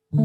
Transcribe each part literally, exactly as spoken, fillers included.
La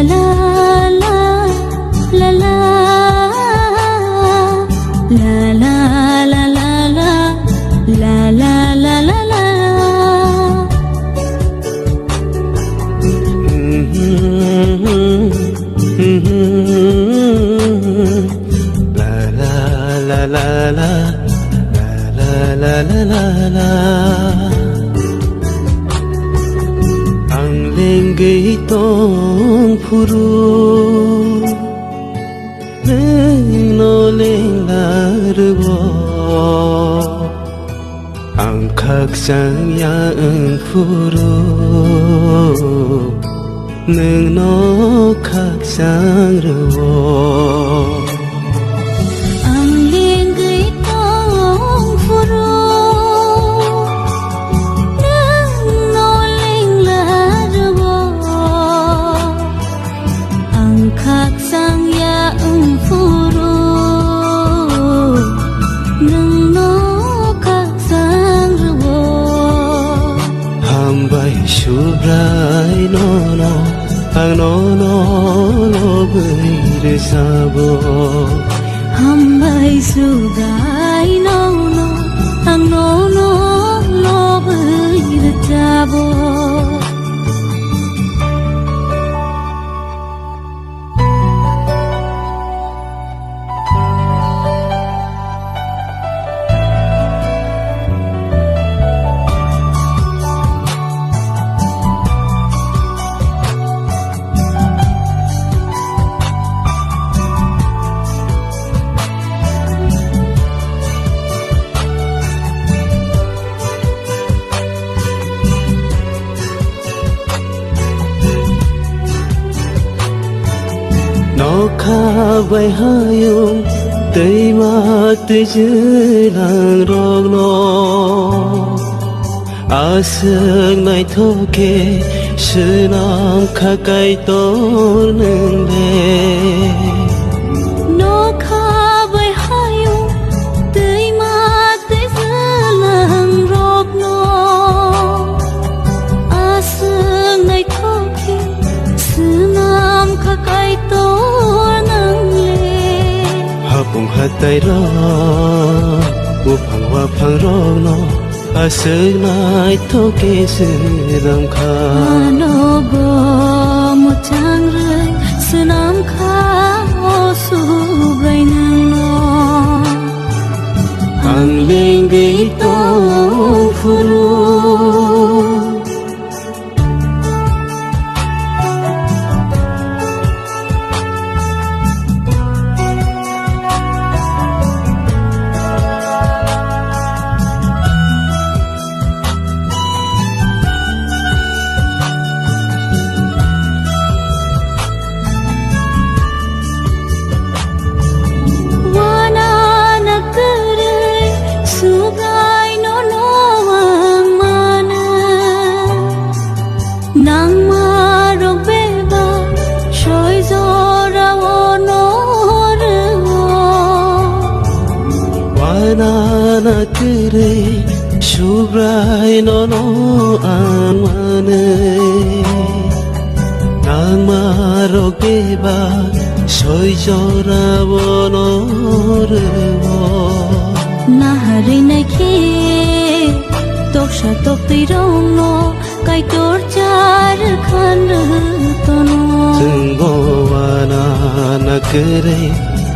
la la la la. La la la la la. La la la la la. La la la la la. La la la la la la. Ang lengwi tong phuru, nwng no lengla rwo. Ang khakchang ya wng phuru, nwng no khakchang rwo. Ang lengwi tong phuru, nwng no lengla rwo. Ang khakchang ya wng phuru, nwng no khakchang rwo. Hambai Subrai nono, ang nono lobwi rwchabo. Hambai Subrai nono, ang nono lobwi rwchabo. Nokha bai hayung twima twijlang rokno aswk naithok khe swnam kha Kaitor nwng le. Nokha bai hayung twima twijlang rokno aswk naithok khe swnam kha Kaitor nwng le. Hapung hatai rok, buphang waphang rokno aswk naithok khe swnam kha. Ano bo mwchang rwi swnam kha o Subrai nwngno. Ang lengwi tong phuru. Wana na kwrwi Subrai nono ang mano. Nangma rok bebak soi jora o no rwo. Wana na kwrwi Subrai nono ang manwi. Nangma rok bebak soi jora o no rwo. Naharwi naikhe toksa toktwi rokno Kaitor char khan rwtono. Chwng bo wana na kwrwi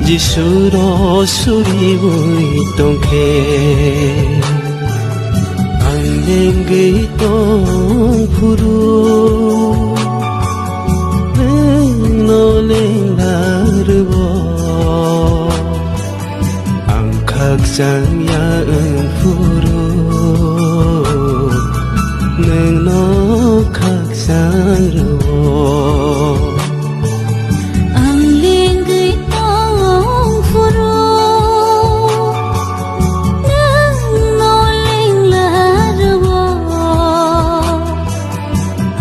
Jisu ro suriwi tongkhe. Ang lengwi tong phuru, nwng no lengla rwo. Ang khakchang ya wng phuru, nwng no rwo. Ang lengwi tong phuru, nwngno lengla rwo.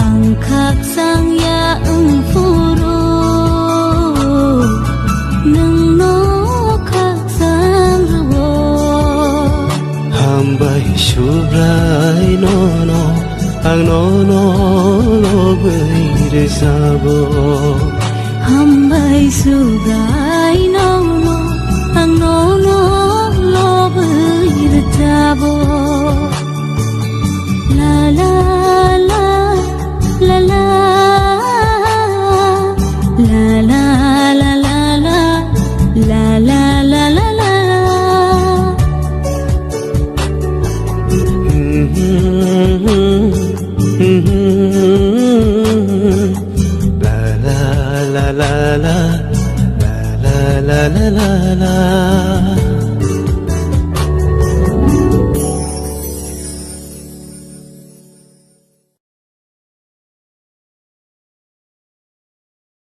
Ang khakchang ya wng phuru, nwngno khakchang rwo. Hambai Subrai nono, ang nono lobwi rwchabo. Hambai Subrai nono, ang nono lobwi rwchabo. La la la la la la la la la la la la la la la. La la la la la la la la la la la.